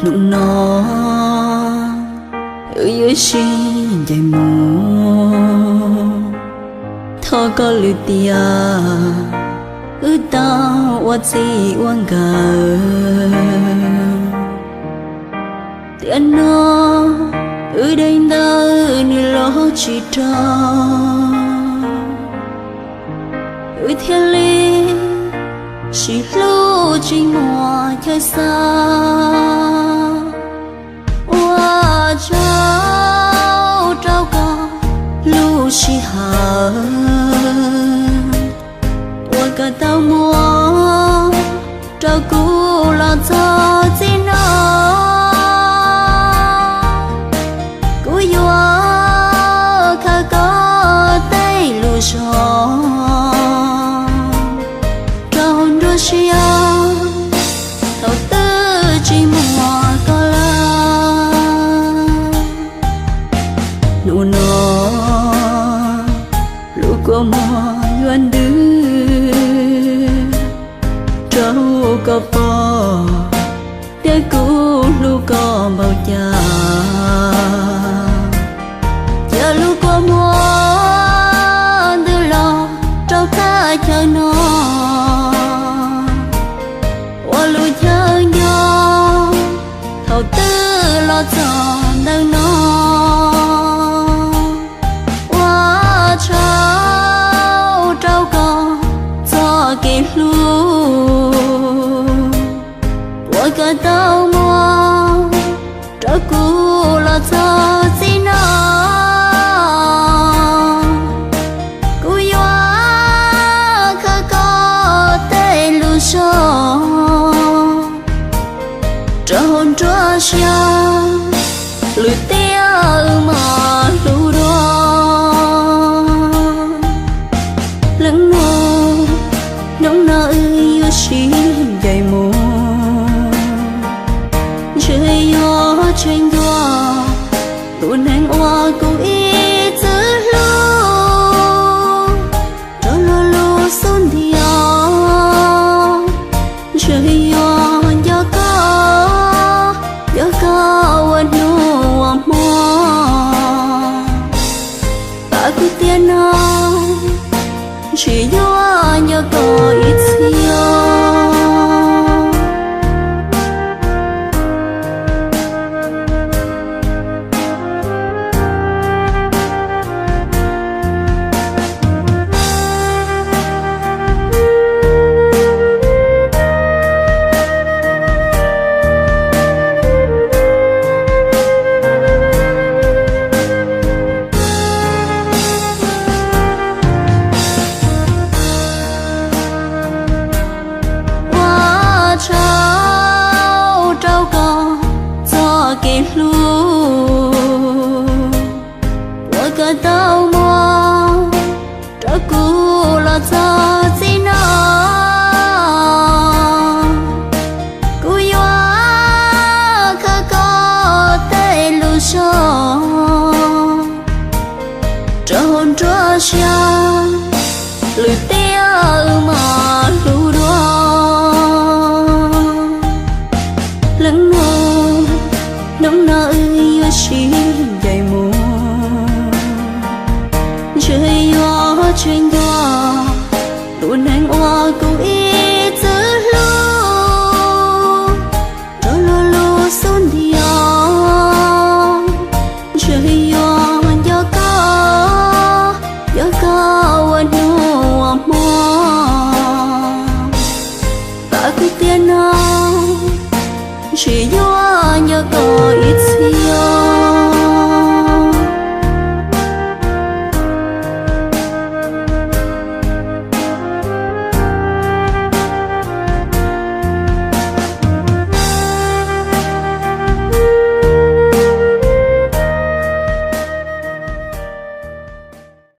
Hnub no wb yuav sib ncaim mus, thov koj lwm tiam wb tau ua txij ua nkawm. Tiam no wb deev ntawm nws los tsis raug, wb thiaj li sib hlub tsis muaj chaw xa. Ua tsaug rau koj lub sij hawm uas koj tau muab rau kuv los txog txij no. Kuv yuav khawb koj tej lus zog rau nruab siab thaum twg tsis muaj koj lawm. Hnub no lub kua muag yuav ntws rau koj pom tias kuv hlub koj npaum cas. Cia lub kua muag ntws los rau thaj chaw no, ua lub chaw nco thaum twg los txog ntawm no. Ua tsaug rau koj txoj kev hlub uas koj tau muab rau kuv los txog txij no. Kuv yuav khawb koj tej lus zog rau hauv nruab siab, lwm tiam wb mam hlub dua. Leej nus, hnub no wb yuav sib ncaim mus, ntshe yuav tseg ncua tus neeg uas kuv ib txwm hlub rau lub lub xub ntiag. Ntshe yuav nco koj, nco koj ua hnub ua hmo. Pab kuv tiam no, ntshe yuav nco koj ib txhis. Ua tsaug rau koj txoj kev hlub uas koj tau muab rau kuv los txog txij no. Kuv yuav khawb koj tej lus zog rau hauv nruab siab, lwm tiam wb mam hlub dua. Leej nus, hnub no wb yuav sib ncaim mus, ntshe yuav tseg ncua tus neeg uas kuv ib txwm hlub rau lub lub xub ntiag. Ntshe yuav nco koj, nco koj ua hnub ua hmo. Pab kuv tiam no, ntshe yuav nco koj ib txhis.